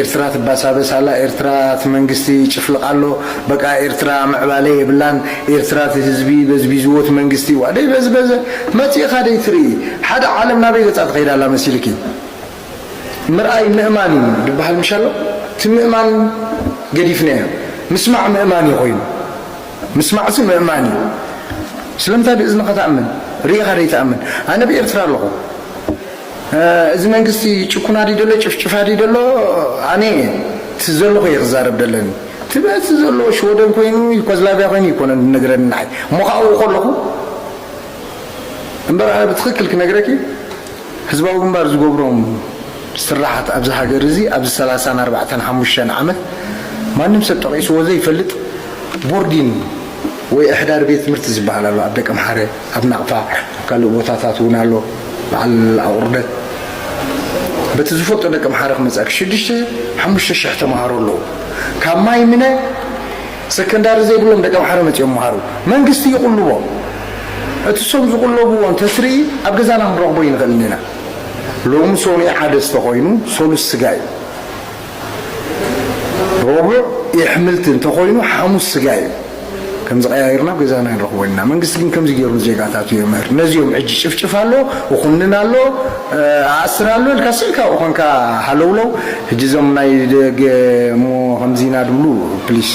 ኤርትራ ትባሳበስ ኣላ፣ ኤርትራ እቲ መንግስቲ ይጭፍልቕ ኣሎ፣ በቃ ኤርትራ ምዕባለ የብላን፣ ኤርትራ እቲ ህዝቢ በዝቢዝዎ እቲ መንግስቲ፣ ዋ ደይ በዝበዘ መጺእኻ ደይ ትርኢ፣ ሓደ ዓለም ናበይ ገጻ ትኸይድ ኣላ መሲልኪ? ምርኣይ ምእማን እዩ ዝበሃል ምሽ ኣሎ፣ እቲ ምእማን ገዲፍናዮ፣ ምስማዕ ምእማን እዩ ኮይኑ፣ ምስማዕሲ ምእማን እዩ። ስለምንታይ ብእዝንኻ ትኣምን? ርኢኻ ደይ ትኣምን? ኣነ ብኤርትራ ኣለኹ። እዚ መንግስቲ ጭኩና ድዩ ደሎ ጭፍጭፋ ድዩ ደሎ? ኣነ እቲ ዘለኹ እየ ክዛረብ ደለኒ። እቲ በቲ ዘሎ ሽወደን ኮይኑ ዩኮዝላቪያ ኮይኑ ይኮነ ነግረኒ ንዓይ እሞ ከዓ ኣብኡ ከለኹ እምበር ኣነ ብትኽክል ክነግረኪ ህዝባዊ ግንባር ዝገብሮም ስራሓት ኣብዚ ሃገር እዚ ኣብዚ ሰላሳን ኣርባዕተን ሓሙሽተን ዓመት ማንም ሰብ ጠቒስዎ ዘይፈልጥ ቦርዲን ወይ ኣሕዳሪ ቤት ትምህርቲ ዝበሃል ኣሎ ኣብ ደቀምሓረ ኣብ ናቕፋ ኣብ ካልእ ቦታታት እውን ኣሎ በዓል ኣቑርደት በቲ ዝፈልጦ ደቀምሓረ ክመፅኣኪ ሽዱሽተ ሓሙሽተ ሽሕ ተምሃሮ ኣለዉ ካብ ማይ ምነ ሰከንዳሪ ዘይብሎም ደቀምሓረ መፂኦም መሃሩ መንግስቲ ይቕልቦ እቲ ሶም ዝቕለብዎ እንተትርኢ ኣብ ገዛና ክንረኽቦ ይንኽእል ኢና ሎሚ ሶኑይ ዓደስ ተኾይኑ ሶሉስ ስጋ እዩ ረቡዕ የሕምልቲ እንተኾይኑ ሓሙስ ስጋ እዩ ከምዚ ቀያይርና ኣብ ገዛና ንረኽቦ ኢና መንግስቲ ግን ከምዚ ገይሩ ዜጋታቱ የምህር ነዚኦም ሕጂ ጭፍጭፍ ኣሎ እኹንን ኣሎ ኣስር ኣሎ ኢልካ ስዕካ እኾንካ ሃለውለው ሕጂ እዞም ናይ ደገ እሞ ከምዚና ድብሉ ፕሊስ